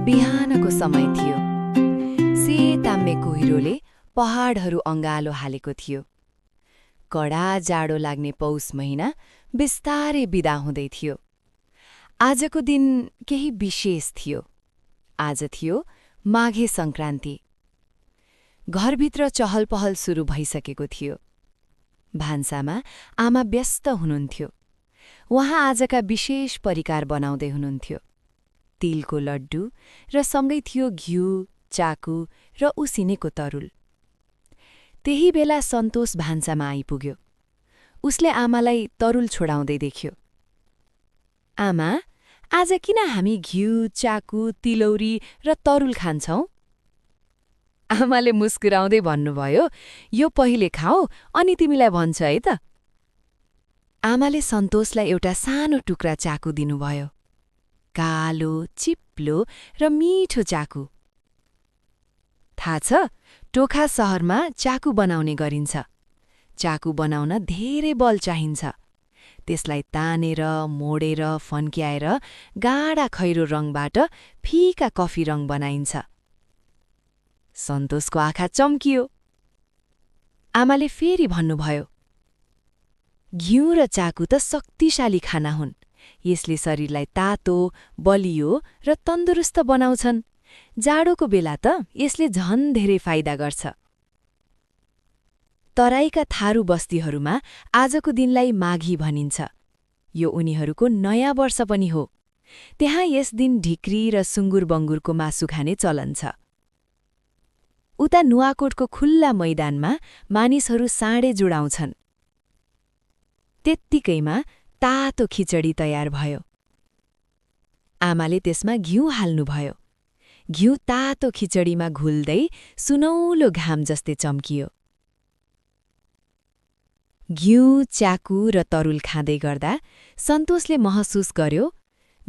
बिहानको समय थियो। सेताम्मे कुहिरोले पहाडहरू अँगालो हालेको थियो। कडा जाडो लाग्ने पौष महिना बिस्तारै बिदा हुँदै थियो। आजको दिन केही विशेष थियो। आज थियो माघे संक्रान्ति। घरभित्र चहलपहल सुरु भइसकेको थियो। भान्सामा आमा व्यस्त हुनुहुन्थ्यो। उहाँ आजका विशेष परिकार बनाउँदै हुनुहुन्थ्यो। तिलको लड्डु र सँगै थियो घिउ, चाकु र उसिनेको तरुल। त्यही बेला सन्तोष भान्सामा आइपुग्यो। उसले आमालाई तरुल छोडाउँदै देख्यो। आमा, आज किन हामी घिउ, चाकु, तिलौरी र तरुल खान्छौं? आमाले मुस्कुराउँदै भन्नुभयो, यो पहिले खाऊ अनि तिमीलाई भन्छ है त। आमाले सन्तोषलाई एउटा सानो टुक्रा चाकु दिनुभयो। कालो, चिप्लो र मिठो चाकु। थाहा छ, टोखा सहरमा चाकु बनाउने गरिन्छ। चाकु बनाउन धेरै बल चाहिन्छ। त्यसलाई तानेर, मोडेर, फन्क्याएर गाढा खैरो रङबाट फिका कफी रङ बनाइन्छ। सन्तोषको आँखा चम्कियो। आमाले फेरि भन्नुभयो, घिउ र चाकु त शक्तिशाली खाना हुन्। यसले शरीरलाई तातो, बलियो र तन्दुरुस्त बनाउँछन्। जाडोको बेला त यसले झन् धेरै फाइदा गर्छ। तराईका थारू बस्तीहरूमा आजको दिनलाई माघी भनिन्छ। यो उनीहरूको नयाँ वर्ष पनि हो। त्यहाँ यस दिन ढिक्री र सुँगुर बङ्गुरको मासु खाने चलन छ। उता नुवाकोटको खुल्ला मैदानमा मानिसहरू साँडे जुडाउँछन्। त्यत्तिकैमा तातो खिचडी तयार भयो। आमाले त्यसमा घिउ हाल्नुभयो। घिउ तातो खिचडीमा घुल्दै सुनौलो घाम जस्तै चम्कियो। घिउ, चाकु र तरुल खाँदै गर्दा सन्तोषले महसुस गर्यो,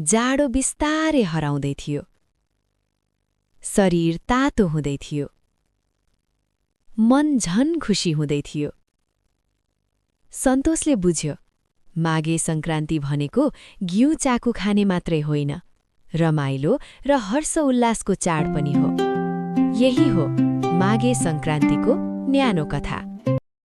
जाडो बिस्तारै हराउँदै थियो। शरीर तातो हुँदै थियो। मन झन खुसी हुँदै थियो। सन्तोषले बुझ्यो, माघे संक्रान्ति भनेको घिउ चाकु खाने मात्रै होइन, रमाइलो र हर्ष उल्लासको चाड पनि हो। यही हो माघे संक्रान्तिको न्यानो कथा।